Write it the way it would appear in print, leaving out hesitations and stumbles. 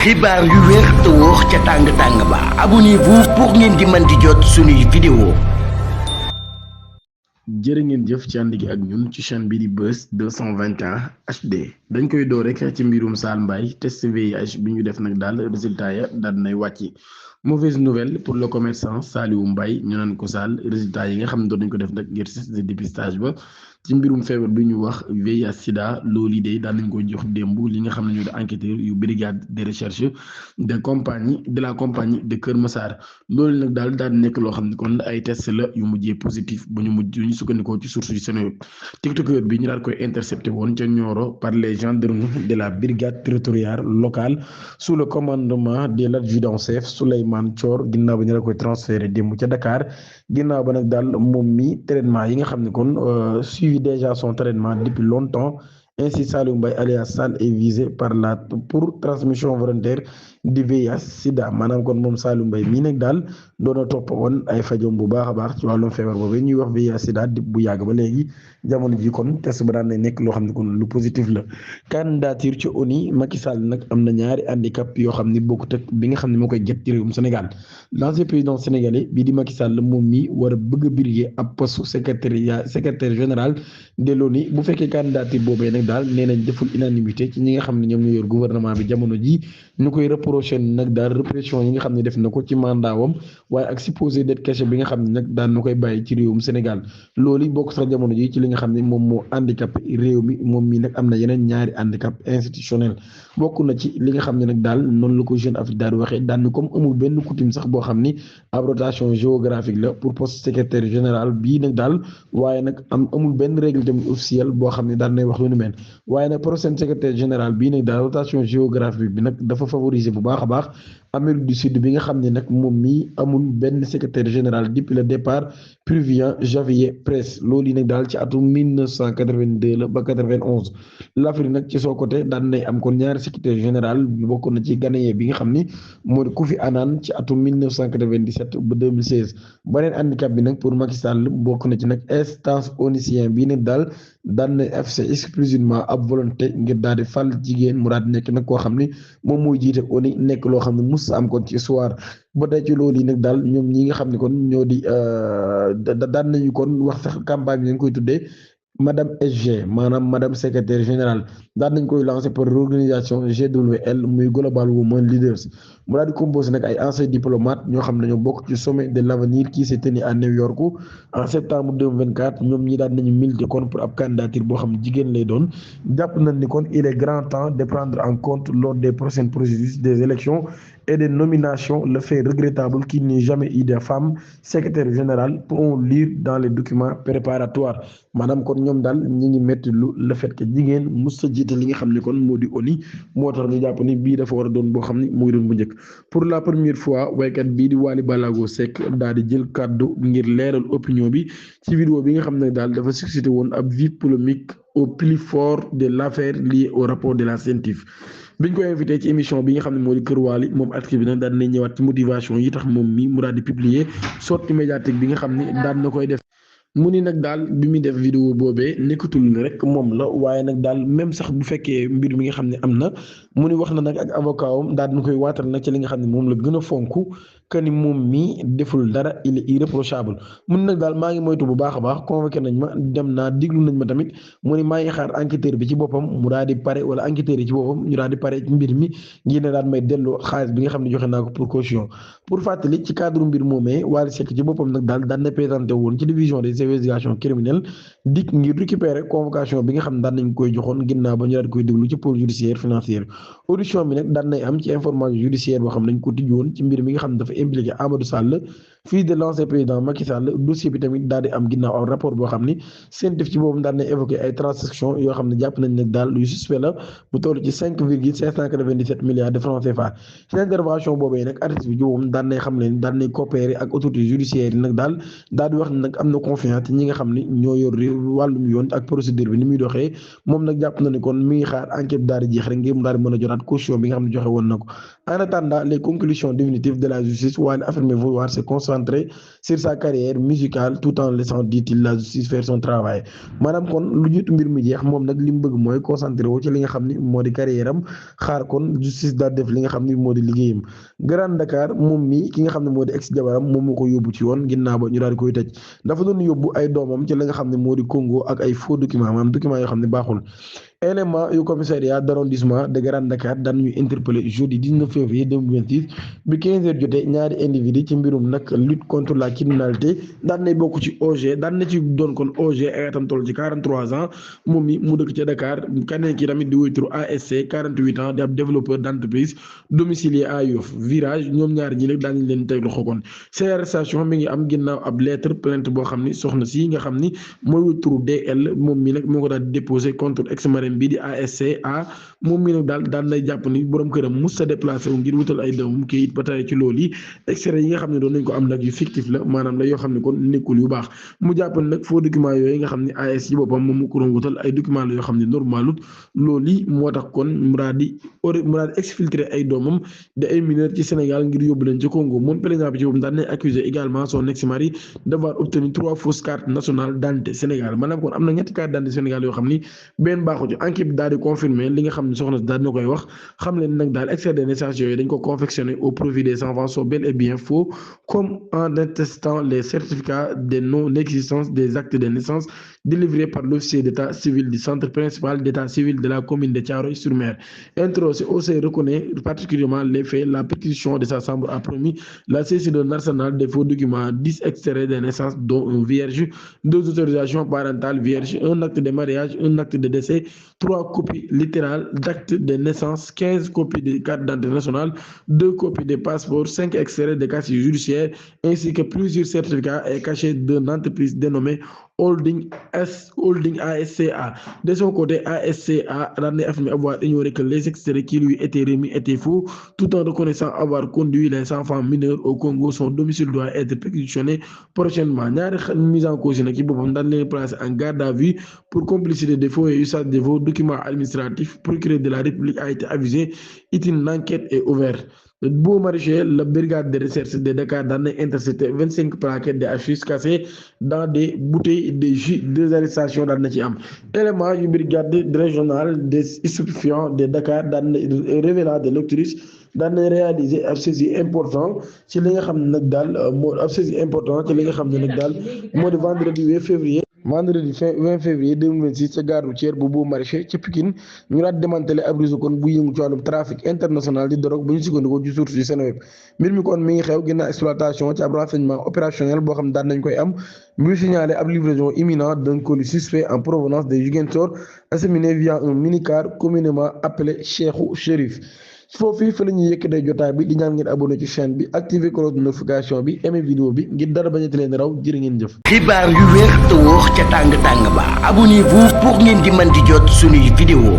xibaar yu wér te wóor ca tàng-tàng ba abonnez-vous pour ngeen di mën di jot suñuy vidéo. jërë ngeen jëf ci ànd gi ak ñun ci chaîne bi di Buzz 221 HD dañ koy door rek ci mbirum Saal Mbaye test VIH bi ñu def nag daal résultat ya daal nay wàcc. Mauvaise nouvelle pour le commerçant Saliou Mbaye ñu naan ko Saal résultat yi nga xam ne doon nañ ko def nag ngir test de dépistage ba ci mbirum feebar bi ñu wax VIH sida loolu de daan nañ ko jox démb li nga xam ne ñoo di enquêteur yu brigade de recherche de la compagnie de Kër Massar loolu nag daal daan nekk loo xam ne kon ay test la yu mujjee positif bu ñu ñu sukkandikoo ci source yu Seneweb tiktokeur bi ñu daal koy intercepté woon ca Nioro par les gendarmes de la brigade territoriale locale sous le commandement de l'adjudant-chef Souleymane Thior ginnaaw ba ñu la koy transféré démb ca Dakar ginnaaw ba nag daal moom mi traitement yi nga xam ne kon suivi déjà son traitement depuis longtemps. Ainsi, Saliou Mbaye alias Sall est visé pour transmission volontaire du VIH/SIDA maanaam kon moom Saliou Mbaye mii nag daal doon topp woon ay fajom bu baax a baax ci wàllum feebar boobu ñuy wax VIH/SIDA bu yàgg ba léegi jamono ji kon test ba daan na nekk loo xam ne kon lu positif la. Candidature ci ONU Macky Sall nag am na ñaari handicap yoo xam ne bokkut ak bi nga xam ne moo koy jot ci réewum Sénégal l'ancien président sénégalais bii di Macky Sall moom mii war a bëgg a briguer ab poste secrétaire général de l'ONU bu fekkee candidature boobee nag daal nee nañ deful unanimité ci ñi nga xam ne ñoom ñoo yor gouvernement bi jamono ji ñu koy reproché nag daal répression yi nga xam ne def na ko ci mandaawam waaye ak supposé d'être caché bi nga xam ne nag daan na koy bàyyi ci réewum Sénégal loolu bokk sax jamono ji ci li nga xam ne moom moo handicapé réew mi moom mii nag am na yeneen ñaari handicap institutionnel bokk na ci li nga xam ne nag daal noonu la ko Jeune Afrique daal di waxee daan ni comme amul benn coutume sax boo xam ni ab rotation géographique la pour poste secrétaire général bii nag daal waaye nag amul benn règle tamit officielle boo xam ne daan nay wax lu ni mel waaye nag prochain secrétaire général bii nag daal rotation géographique bi nag dafa favoriser bu baax a baax Amérique du Sud bi nga xam ne nag moom mii amul benn secrétaire général depuis le départ Provien Xavier Press loolu yi nag daal ci atum 1982 la ba 91 l'Afrique nag ci soo côté daan nay am kon ñaari secrétaire général bokk na ci Ghanéen bi nga xam ni moo di Kofi Annan ci atum 1997 ba 2016 beneen handicap bi nag pour Macky Sall bokk na ci nag instance onusien bii nag daal daan na FC exclusivement ab volonté ngir daal di fal jigéen mu daal di nekk nag koo xam ni moom mooy jiite ONU nekk loo xam ne mus am kon ci histoire ba tey ci loolu yi nag daal ñoom ñi nga xam ne kon ñoo di daan nañu kon wax sax campagne bi ngeen koy tuddee madame SG maanaam madame secrétaire générale daan nañ koy lancé par l'organisation GWL muy Global Women Leaders mu daal di composé nag ay anciens diplomates ñoo xam ne ñoo bokk ci sommet de l'avenir qui s'est tenu à New York en septembre 2024 ñoom ñi daan nañu milité kon pour ab candidature boo xam jigéen lay doon jàpp nañ ni kon il est grand temps de prendre en compte lors des prochaines processus des élections et des nominations le fait regrettable qu'il n'y ait jamais eu de femme secrétaire générale pour lire dans les documents préparatoires maanaam kon ñoom daal ñi ngi métti lu le fait que jigéen mus sa jiite li nga xam ne kon moo di ONU moo tax ñu jàpp ni bii dafa war a doon boo xam ni muy doon bu njëkk pour la première fois waykat bii di Wally Ballago Seck daal di jël kàddu ngir leeral opinion bi ci vidéo bi nga xam ne daal dafa suscité woon ab vive polémique au plus fort de l'affaire liée au rapport de la CENTIF biñ ko invité ci émission bi nga xam ne moo di Kër Wally moom article bi nag daan na ñëwaat ci motivation yi tax moom mi mu daal di publier sortie médiatique bi nga xam ne daan na koy def mu ni nag daal bi muy def vidéo boobee nekkatul rek moom la waaye nag daal même sax bu fekkee mbir mi nga xam ne am na mu ni wax na nag ak avocat am daal na koy waatal nag ci li nga xam ne moom la gën a fonk que ni moom mii deful dara il est irréprochable mun nag daal maa ngi moytu bu baax a baax convoqué nañ ma dem naa diglu nañ ma tamit mu ni maa ngi xaar enquêteur bi ci boppam mu daal di pare wala enquêteur yi ci boppam ñu daal di pare ci mbir mi ngir ne daal may delloo xaalis bi nga xam ne joxe naa ko pour caution pour fàttali ci cadre mbir moomee Wally Seck ci boppam nag daal daan na présenté woon ci division des investigations criminelles dik ngir récupérer convocation bi nga xam ne daan nañ koy joxoon ginnaaw ba ñu daal di koy déglu ci pôle judiciaire financier audition bi nag daan nay am ci information judiciaire boo xam ne dañ ko tijji woon ci mbir mi nga xam ne dafa impliqué Amadou Sall fils de l'ancien président Macky Sall dossier bi tamit daal di am ginnaaw aw rapport boo xam ni CENTIF ci boobu daan nay évoqué ay transactions yoo xam ne jàpp nañ nag daal yu suspect la mu toll ci 5,597 milliards de francs CFA ci intervention boobee nag artiste bi ci boobu daan nay xam leen daan nay coopérer ak autorités judiciaires yi nag daal di wax ne nag am na confiance ci ñi nga xam ni ñoo yor wàllum yoon ak procédure bi ni muy doxee moom nag jàpp na ni kon mi ngi xaar enquête daal di jeex rek ngir mu daal di mën a jotaat caution bi nga xam ne joxe woon na ko En attendant les conclusions définitives de la justice, Wally affirme vouloir se concentrer sur sa carrière musicale tout en laissant, dit-il, la justice faire son travail maanaam kon lu jiitu mbir mi jeex moom nag li mu bëgg mooy concentré wu ci li nga xam ni moo di carrière am xaar kon justice daal def li nga xam ni moo di liggéeyam. Grand Dakar moom mi ki nga xam ne moo di ex jabaram moom moo ko yóbbu ci yoon ginnaaw ba ñu daal di koy tëj dafa doon yóbbu ay doomam ci la nga xam ne moo di Congo ak ay faux documents maanaam documents yoo xam ne baaxul. Élément yu commissariat d'arrondissement de Grand Dakar daan ñu interpellé jeudi 19 février 2026 bi 15h jotee ñaari individu ci mbirum nag lutte contre la criminalité daan nay bokk ci OG daan na ci doon kon OG ay atam toll ci 43 ans moom mi mu dëkk ca Dakar keneen ki tamit di wuy turu ASC 48 ans di ab développeur d'entreprise domicilié à Yoff Virage ñoom ñaar ñi nag daan nañ leen teg loxo kon ces arrestation mi ngi am ginnaaw ab lettre plainte boo xam ni soxna si nga xam ni mooy wuy turu DL moom mi nag moo ko daal di déposé contre ex-mari bi di ASCA moom mi nag daan lay jàpp ni borom këram mus sa déplacé wu ngir wutal ay doomam kayit ba tey ci loolu yi extrait yi nga xam ne doon nañ ko am nag yu fictif la maanaam la yoo xam ne kon nekkul yu baax mu jàpp ne nag faux document yooyu nga xam ne AS yi boppam moom mu ko doon wutal ay document la yoo xam ne normalut loolu yi moo tax kon mu daal di exfiltré ay doomam de ay mineurs ci Sénégal ngir yóbbu leen ci Congo moom président bi ci boppam daan nañ accusé également son ex-mari d'avoir obtenu 3 fausses cartes nationales d'identité Sénégal maanaam kon am na ñetti carte d'identité Sénégal yoo xam ni benn baaxu ci enquête bi daal di confirmer li nga xam ne soxna si daal na koy wax xam leen nag daal extrait de naissance yooyu dañ ko confectionné au profit des enfants sont bel et bien faux comme en attestant les certificats de non-existence des actes de naissance délivrés par l'officier d'état civil du centre principal d'état civil de la commune de Thiaroye-sur-Mer. Interrogé aussi reconnaît particulièrement les faits. La pétition de sa chambre a promis la saisie d'un arsenal de faux documents, 10 extraits de naissance dont un vierge, 2 autorisations parentales vierges, un acte de mariage, un acte de décès, 3 copies littérales d'actes de naissance, 15 copies de carte d'identité nationale, 2 copies de passeport, 5 extraits de casier judiciaire, ainsi que plusieurs certificats et cachets d'une entreprise dénommée Holding ASCA. De son côté, ASCA a affirmé avoir ignoré que les extraits qui lui étaient remis étaient faux, tout en reconnaissant avoir conduit les enfants mineurs au Congo. Son domicile doit être perquisitionné prochainement. Ñaari mise en cause nag ci boppam daan leen placé en garde à vue pour complicité de faux et usage de faux documents administratifs. Procureur de la République a été avisé. Une enquête est ouverte. Beau Maraîcher, la brigade de recherche de Dakar daan na intercepté 25 plaquettes de hashish cassées dans des bouteilles de jus. 2 arrestations daan na ci am. Élément yu brigade régionale des stupéfiants de Dakar daan na révélant de l'octrice daan na réaliser ab saisie important ci li nga xam ne nag daal moo ab saisie important ci li nga xam ne nag daal moo di vendredi 20 février 2026 ca gare routière bu Beau Maraîcher ca Pikine ñu daal démantelé ab réseau kon bu yëngu ci wàllum trafic international di drogue bu ñu sukkandikoo ci source yu Seneweb mbir mi kon mi ngi xew ginnaaw exploitation ci ab renseignement opérationnel boo xam ne daan nañ koy am muy signalé ab livraison imminente d'un colis suspect en provenance de Ziguinchor acheminé via un minicar communément appelé Cheikhou Chérif. Foofu fa la ñuy yëkkatee jotaay bi di ñaan ngeen abonné ci chaîne bi activer cloche de notification bi aimé vidéo bi ngir dara bañati leen raw jërë ngeen jëf. xibaar yu wér te wóor ca tàng tàng ba abonnez-vous pour ngeen di mën di jot suñuy vidéo